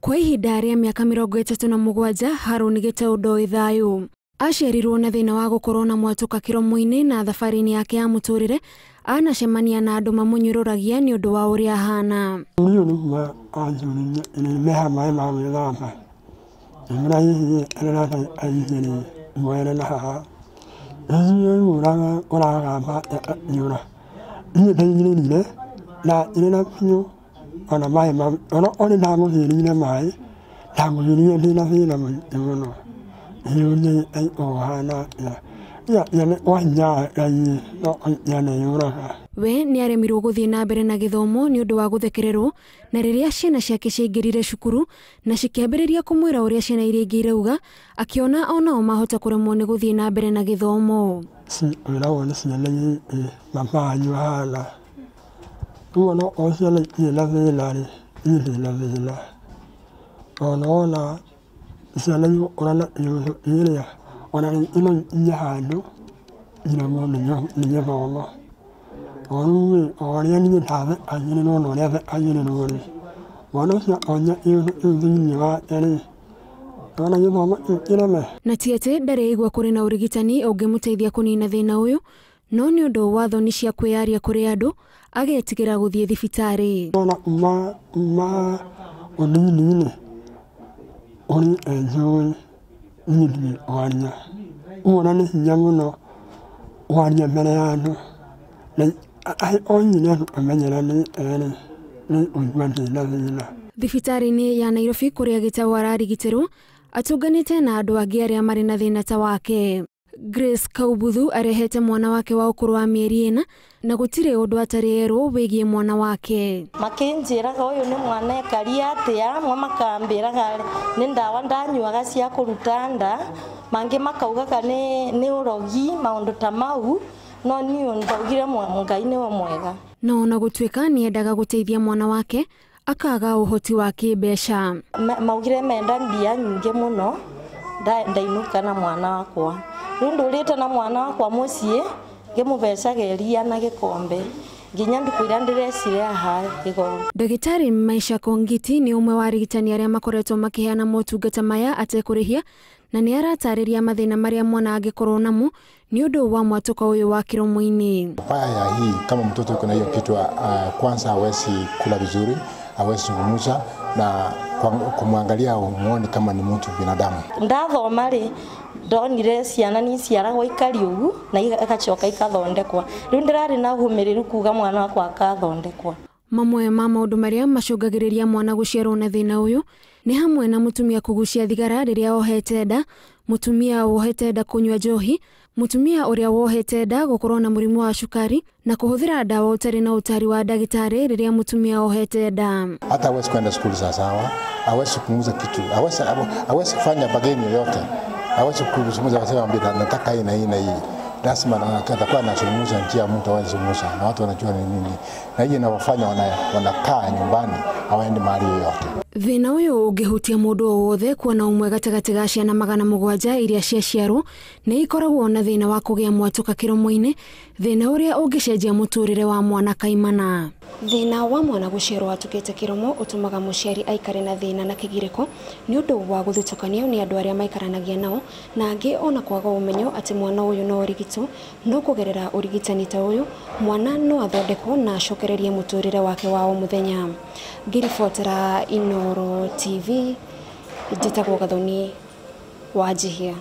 Kwa ihinda rĩa mĩaka 37 Harũni Gĩtaũ ndoĩ thayũ. Aciarirwo na thĩna wa gũkorwo na mwatũka kĩromo-inĩ na thabarĩ-inĩ yake ya mũtũrĩre anacemania na andũ mamũnyũrũragia nĩ ũndũ wa ũrĩa ahana. We nĩ aremirwo gũthiĩ na mbere na gĩthomo nĩ ũndũ wa gũthekererwo, na rĩrĩa ciana ciake ciaingĩrire cukuru na cikĩambĩrĩria kũmwĩra ũrĩa ciana iria ingĩ irauga, akĩona onao mahota kũremwo nĩ gũthiĩ na mbere na gĩthomo. Na ti atĩ ndarĩ aigua kũrĩ na ũrigitani ũngĩmũteithia kũnina thĩna ũyũ, no nĩ ũndũ wa thoni cia kwĩyaria kũrĩ andũ agetigĩra gũthiĩ thibitarĩ. Thibitarĩ-inĩ ya Nairobi kũrĩa Gĩtaũ ararigitĩrwo atũnganĩte na andũ angĩ arĩa marĩ na thĩna ta wake. Grace Kaubuthu arehete mwana wake wa ũkũrũ wa mĩeri 4 na gũtirĩ ũndũ atarĩ erwo wĩgiĩ mwana wake. Makĩnjĩraga ũyũ nĩ mwana ekaria atĩa, amwe makambĩraga nĩ ndawa ndanyuaga cia kũruta nda, mangĩ makaugaga nĩ ũrogi, maũndũ ta mau, no niĩ ndaugire Ngai nĩwe mwega. No ona gũtuĩka nĩendaga gũteithia mwana wake, akaga ũhoti wa kĩmbeca. Maugire menda mbia nyingĩ mũno, ndainũka na mwana wakwa. Rĩu ndũrĩte na mwana wakwa mũciĩ ngĩmũbecaga iria na gĩkombe nginya ndukũ iria ndĩrecire haha gĩkombe. Ndagĩtarĩ Maisha Kongiti nĩ ũmwe wa arigitani arĩa makoretwo makĩheana motungata maya atekũrĩhia, na nĩ aratarĩria mathĩna marĩa mwana angĩkorwo namo nĩ ũndũ wa mwatũka ũyũ wa kĩromo-inĩ. Baya hii kama mtoto yuko na hiyo kitu, kwanza hawezi kula vizuri, hawezi zungumza, na kumwangalia umuone kama ni mtu binadamu. Ndathoma rĩ ndonire ciana ni ciaragwo ikari ũguo na igacoka ikathondekwa. Rĩu ndĩrarĩ na ũmĩrĩru kuga mwana wakwa akathondekwa. Mamwe ma maũndũ marĩa macũngagĩrĩria mwana gũciarwo na thĩna ũyũ nĩ hamwe na mũtumia kũgucia thigara rĩrĩa ohete nda, mũtumia wohete nda kũnyua njohi, mũtumia ũrĩa wohete nda gũkorwo na mũrimũ wa cukari, na kũhũthĩra ndawa ũtarĩ na ũtari wa ndagĩtarĩ rĩrĩa mũtumia ohete nda. Hata hawezi kwenda skuli sawasawa, hawezi kuzungumza kitu, hawezi kufanya bageni yoyote, hawezi kuzungumza akasema nataka hii na hii na hii. Lazima atakuwa anazungumza njia mtu hawezi zungumza na watu wanajua ni nini, na hii inawafanya wanakaa nyumbani, hawaendi mahali yoyote. Thĩna ũyũ ũngĩhutia mũndũ o wothe, kuona ũmwe gatagatĩ ga ciana 700 iria ciaciarwo nĩ ikoragwo na thĩna wa kũgĩa mwatũka kĩromo-inĩ, thĩna ũrĩa ũngĩcenjia mũtũrĩre wa mwana kaimana. Thĩna wa mwana gũciarwo atũkĩte kĩromo ũtũmaga mũciari aikare na thĩna na kĩgirĩko nĩ ũndũ wa gũthutũkanio nĩ andũ arĩa maikaranagia nao, na angĩ ona kwaga ũmenyo atĩ mwana ũyũ no ũrigitwo, no kũgerera ũrigitani ta ũyũ mwana no athondekwo na acokererie mũtũrĩre wake wa o mũthenya. Ngĩribotera Inooro TV, njĩtagwo Gathoni Wanjihia.